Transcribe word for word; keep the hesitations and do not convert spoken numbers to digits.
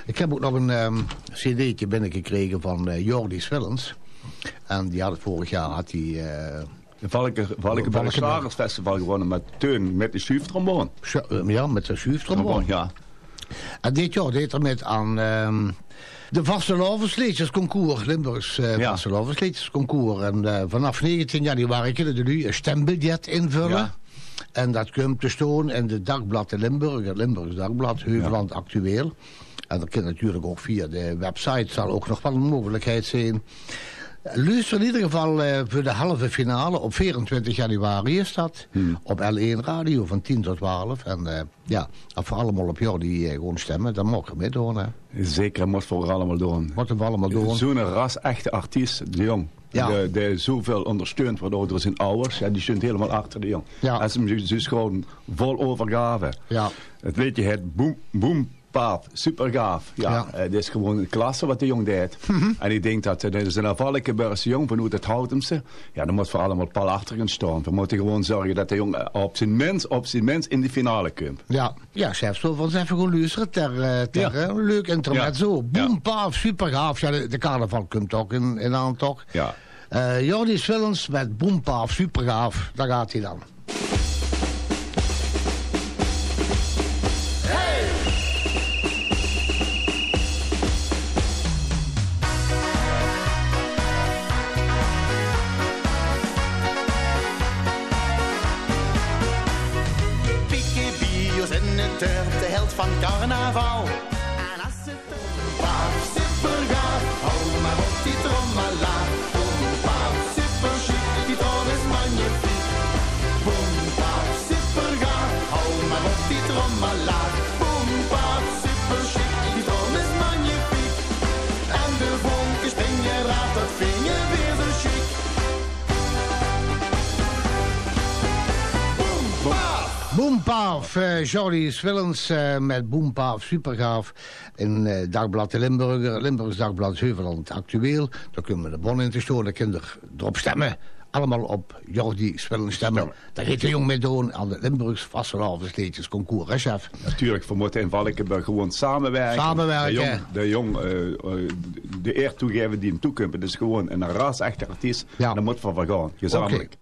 Ik heb ook nog een ehm, cd'tje binnengekregen van eh, Jordi Swillens. En die had het vorig jaar, had hij eh, Valke, Valkeberg Valkeberg. Slagersfestival gewonne mit Teun, mit de sjuuftrombone. Sjo- eh, ja, met zijn sjuuftrombone. Trombone, ja. En dit jaar deed er met aan ehm, de Vastelaovesleedjesconcours, Limburgs eh Ja. Vastelaovesleedjesconcours. En eh, vanaf negentien januari kunnen de lui een stembiljet invullen. Ja. En dat komt te staan in de Dagblad de Limburger, Limburgs Dagblad, Heuvelland Actueel. En dat kan natuurlijk ook via de website, zal ook nog wel een mogelijkheid zijn. Luister in ieder geval eh, voor de halve finale op veerentwintig januari is dat. Op L één Radio van tien tot twaalf. En eh, ja, als we allemaal op Jordi eh, gewoon stemmen, dan mogen we meedoen. Hè. Zeker, dat moeten we allemaal doen. Moeten we allemaal doen. Zo'n ras-echte artiest, de jong. Ja. De, de zoveel ondersteund wordt door zijn ouders. Ja, die steunt helemaal achter de jong. Ja. En ze hem dus gewoon vol overgave. Ja. Het liedje heet Boem, Boem Paaf, supergaaf. Ja, Ja. eh, dit is gewoon een klasse wat de jong deed. En ik denk dat eh, dat is een Valkebergse jong vanuit het Houtumse. Ja, dan moeten we allemaal pal achter gaan staan. We moeten gewoon zorgen dat de jong eh, op zijn minst, op zijn minst in de finale komt. Ja, ja, chef, zullen we eens even gaan luisteren? Ter, eh, ter, Ja. eh, leuk intermezzo. Ja. Boem, paaf, supergaaf. Ja, de, de carnaval komt ook in, in aantocht. Ja. Eh Jordi Swillens met Boem, paaf, supergaaf. Daar gaat hij dan. Pieke Bios in het turf, de held van carnaval. En als het Boem, paaf, supergaaf, hou maar op die trommelaar. Boem, paaf, super chic, die trom is magnifiek. Boem, paaf, supergaaf, hou maar op die trommelaar. Boem, paaf, super chic, die trom is magnifiek. En de vonken springen raar, dat vinden we zo chic. Boem, paaf. Boem, paaf, eh, Jordi Swillens eh, met Boem, paaf, supergaaf. In eh, Dagblad de Limburger, Limburgs Dagblad Heuvelland Actueel. Daar kunnen we de bon in te storen, daar kunnen we erop stemmen. Allemaal op Jordi Swillens stemmen. Stemmen. Daar gaat de jong mee doen aan het Limburgs Vastelaovesleedjesconcours, hè, chef? Natuurlijk, we moeten in Valkeberg gewoon samenwerken. Samenwerken. De jong, de jong eh, eh, de eer toegeven die hem toekomt. Het is gewoon een ras-echte artiest. Ja. Daar moeten we voor gaan, gezamenlijk. Oké.